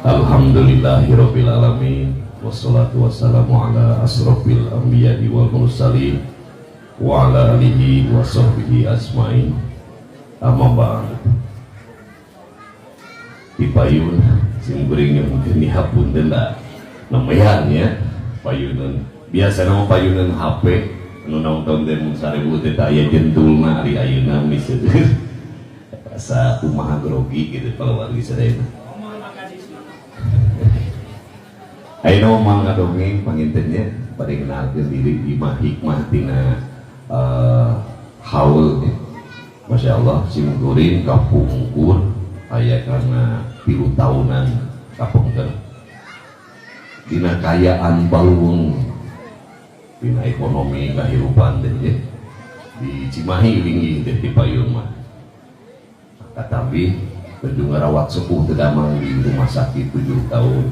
Alhamdulillahirabbil alamin wassalatu wassalamu ala asrofil anbiya'i wal mursalin wa ala alihi wa sahbihi asma'in. Amma ba'd. Dipayun sim kuring nyungkeun dihapunten da nemean ya payunan biasa nama payunan HP anu nonton teh mun 1000 teh aya jentulna ari ayeuna meni seueur asa kumaha grogi gitu kalau wargi sadayana. Ayeuna mah ngadongeng pangintennya bade ngenalkeun diri di hikmah tina haul ya. Masya Allah sim kuring kapungkur aya karena 3 tahunan kapungkur dina kayaan baluweung dina ekonomi kahirupan teh ya. Di Cimahi linggih teh di payun mah katambi nuju ngarawat sepuh teu damang di rumah sakit 7 tahun.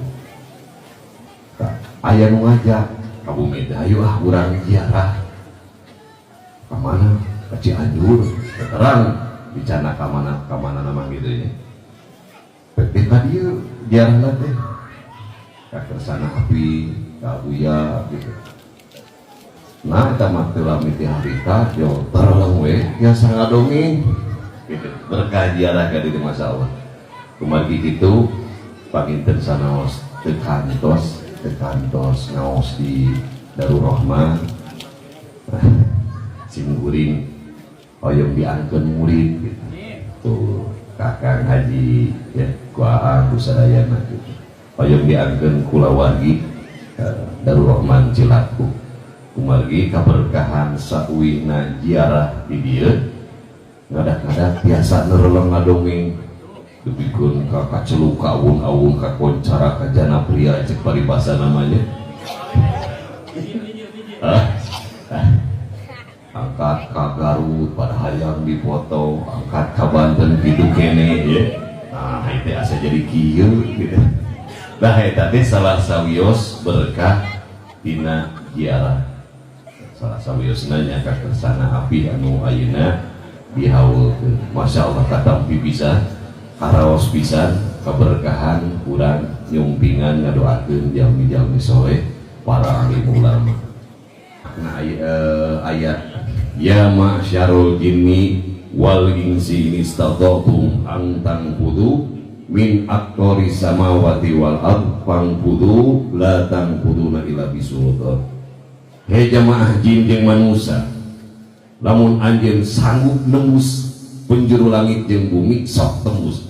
Aya nu ngajak ka bumi teh ayo ah urang ziarah ka mana ka Cianjur terang dicana ka mana ka mana nama gitu ya. Pek ka dieu ziarahna teh ka Kersana Api ka Buya gitu. Nah eta mah teu lami ti harita jauh terleng we biasa ngadongeng gitu berkah ziarah ka dieu masyaallah. Kumargi kitu panginten sanaos teu kantos kantos ngaos di Darul Rahman sim kuring hoyong diangkeun murid gitu. Tuh Kakang Haji ya kuaan kusadayana gitu. Hoyong diangkeun kulawargi Darul Rahman Cilaku. Kumargi kaberkahan sauwina ziarah di dieu ngadak-ngadak biasa nereleng ngadongeng dugikeun ka kaceluk ka awung-awung ka koncara ka jana pria cek paribasa namanya. Angkat ka Garut pada hayang dipoto, angkat ka Banten kitu kene ya. Nah, itu asa jadi kieu gitu. Nah, eta teh salah sawios berkah tina ziarah. Salah sawiosna nya ka Kersana Api anu ayeuna dihaulkeun. Masya Allah katampi pisan, karaos pisan keberkahan urang nyumpingan ngadoakeun jalmi-jalmi soleh para alim ulama. Nah, ayat ya ma'syarul jinni wal insi in istata'tum an tanfudu min aqtari samawati wal ard fanfudu la tanfuduna illa bisultan. Hei jamaah jin jeung manusia, lamun anjeun sanggup nembus penjuru langit jeung bumi sok tembus.